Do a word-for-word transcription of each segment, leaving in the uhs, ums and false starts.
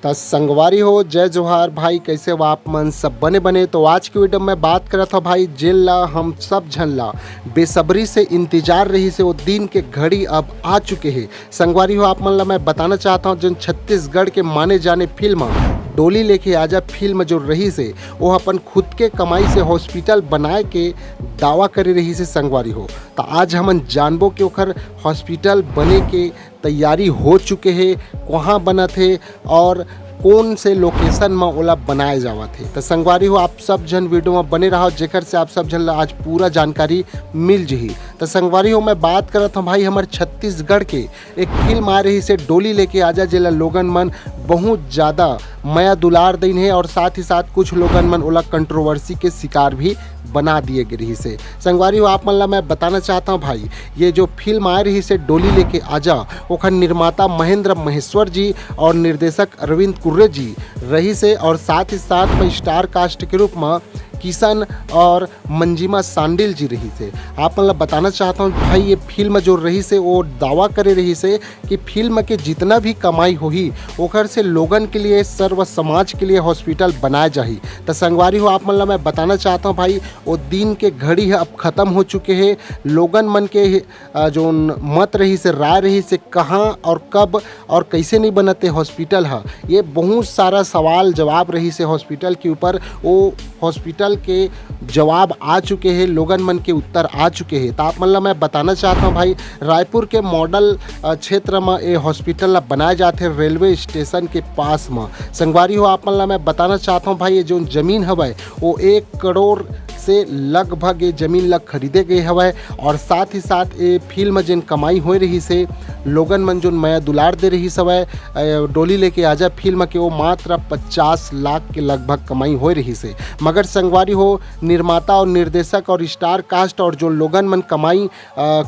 त संगवारी हो, जय जोहार भाई, कैसे हो आप मन? सब बने बने। तो आज के वीडियो में बात करत हो भाई, जेन ला हम सब झन ला बेसब्री से इंतजार रहिसे, वो दिन के घड़ी अब आ चुके हे। संगवारी हो, आप मन ला मैं बताना चाहता हूँ, जोन छत्तीसगढ़ के माने जाने फिल्म डोली लेके आजा फिल्म जो रहिसे, वो अपन खुद के कमाई से हॉस्पिटल बनाए के दावा करे रहिसे संगवारी हो। त आज हमन जानबो कि ओखर हॉस्पिटल बने के तैयारी हो चुके हे, कहाँ बनत हे और कौन से लोकेशन म ओला बनाए जावत हे। त संगवारी हो, आप सब झन वीडियो म बने रहो, जेकर से आप सब झन ला आज पूरा जानकारी मिल जही। त संगवारी हो, मैं बात करत हूँ भाई, हमर छत्तीसगढ़ के एक फिल्म आ रहिसे डोली लेके आजा, जेला लोगन मन बहुत ज़्यादा मया दुलार देन हे और साथ ही साथ कुछ लोगन मन ओला कंट्रोवर्सी के शिकार भी बना दिए गे रहिसे। संगवारी हो, आप मन ला मैं बताना चाहता हूँ भाई, ये जो फिल्म आए रहिसे डोली लेके आजा, ओखर निर्माता महेंद्र महेश्वर जी और निर्देशक अरविंद कुर्रे जी रहिसे और साथ ही साथ में स्टार कास्ट के रूप में किशन और मंजिमा सांडिल जी रहिसे। आप मन ला बताना चाहता हूँ भाई, ये फिल्म जो रहिसे, वो दावा करे रहिसे कि फिल्म के जितना भी कमाई होही, ओकर से लोगन के लिए, सर्व समाज के लिए हॉस्पिटल बनाए जाही। त संगवारी हो, आप मन ला मैं बताना चाहता हूँ भाई, वो दिन के घड़ी ह अब खत्म हो चुके हे। लोगन मन के, अ, जोन मत रहिसे, राय रहिसे, कहाँ और कब और कैसे नहीं बनत हे हॉस्पिटल ह, ये बहुत सारा सवाल जवाब रहिसे हॉस्पिटल के ऊपर। वो हॉस्पिटल के जवाब आ चुके हे, लोगन मन के उत्तर आ चुके हे। त आप मन ला मैं बताना चाहता हूँ भाई, रायपुर के मॉडल, अ, क्षेत्र म ये हॉस्पिटल ला बनाए जाथे, रेलवे स्टेशन के पास म। संगवारी हो, आप मन ला मैं बताना चाहता हूँ भाई, ये जोन जमीन हवय, वो एक करोड़ से लगभग ये जमीन ला खरीदे गए हवय और साथ ही साथ ये फिल्म जेन कमाई होए रहिसे, लोगन मन जोन मया दुलार दे रहिस हवय, अ, डोली लेके आजा फिल्म के, वो मात्र पचास लाख के लगभग कमाई होए रहिसे। मगर संगवारी हो, निर्माता और निर्देशक और स्टार कास्ट और जो लोगन मन कमाई, अ,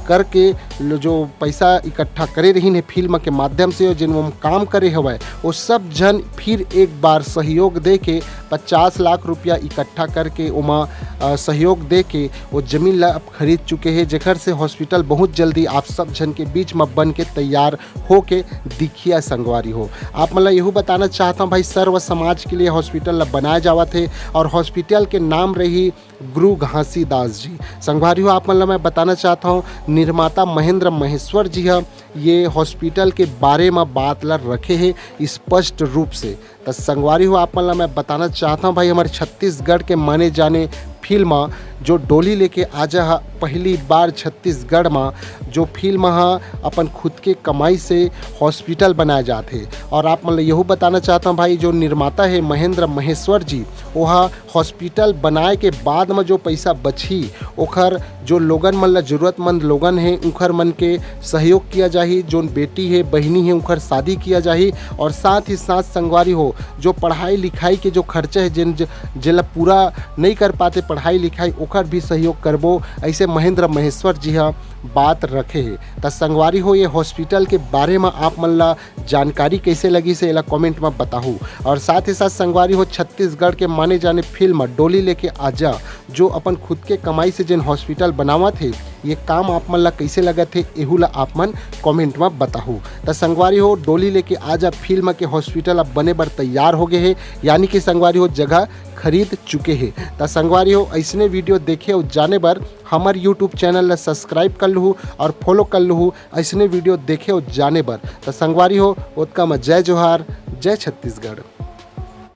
करके लो, जो पैसा इकट्ठा करे रहिन हे फिल्म के माध्यम से, जेन वो काम करे हवय, वो सब झन फिर एक बार सहयोग दे के पचास लाख रुपया इकट्ठा करके ओमा, अ, सहयोग दे के वो जमीन ला अब खरीद चुके हे, जेकर से हॉस्पिटल बहुत जल्दी आप सब झन के बीच म बन के तैयार होके दिखिया संगवारी हो। आप मन ला यहू बताना चाहता हूँ भाई, सर्व समाज के लिए हॉस्पिटल ला बनाया जावत हे और हॉस्पिटल के नाम रही गुरु घासीदास जी। संगवारी हो, आप मन ला मैं बताना चाहता हूँ, निर्माता महेंद्र महेश्वर जी ह ये हॉस्पिटल के बारे म बात ला रखे हे स्पष्ट रूप से। त संगवारी हो, आप मन ला मैं बताना चाहता हूँ भाई, हमर छत्तीसगढ़ के माने जाने फिल्म जो डोली लेके आजा ह, पहली बार छत्तीसगढ़ म जो फिल्म ह अपन खुद के कमाई से हॉस्पिटल बनाए जात हे। और आप मन ला यहू बताना चाहता हूँ भाई, जो निर्माता हे महेंद्र महेश्वर जी, ओहा हॉस्पिटल बनाए के बाद म जो पैसा बचही, ओखर जो लोगन मन ला, जरूरतमंद लोगन हे, उखर मन के सहयोग किया जाही। जोन बेटी हे, बहिनी हे, उखर शादी किया जाही। और साथ ही साथ संगवारी हो, जो पढ़ाई लिखाई के जो खर्चा हे, जेन ज-, जेला पूरा नहीं कर पाते पढ़ाई लिखाई, ओखर भी सहयोग करबो, ऐसे महेंद्र महेश्वर जी ह बात रखे हे। त संगवारी हो, ये हॉस्पिटल के बारे म आप मन ला जानकारी कैसे लगिस हे, एला कमेंट म बताहू। और साथ ही साथ संगवारी हो, छत्तीसगढ़ के माने जाने फिल्म डोली लेके आजा, जो अपन खुद के कमाई से जेन हॉस्पिटल बनावत हे, ये काम आप मन ला कैसे लगत हे, एहू ला आप मन कमेंट म बताहू। त संगवारी हो, डोली लेके आजा फिल्म के हॉस्पिटल अब बने बर तैयार हो गए हे, यानी कि संगवारी हो, जगह खरीद चुके हे। त संगवारी हो, ऐसने वीडियो देखे अउ जाने बर हमर YouTube चैनल ला सब्सक्राइब कर लहू और फॉलो कर लहू, ऐसने वीडियो देखे अउ जाने बर। त संगवारी हो, ओतका म जय जोहार, जय छत्तीसगढ़।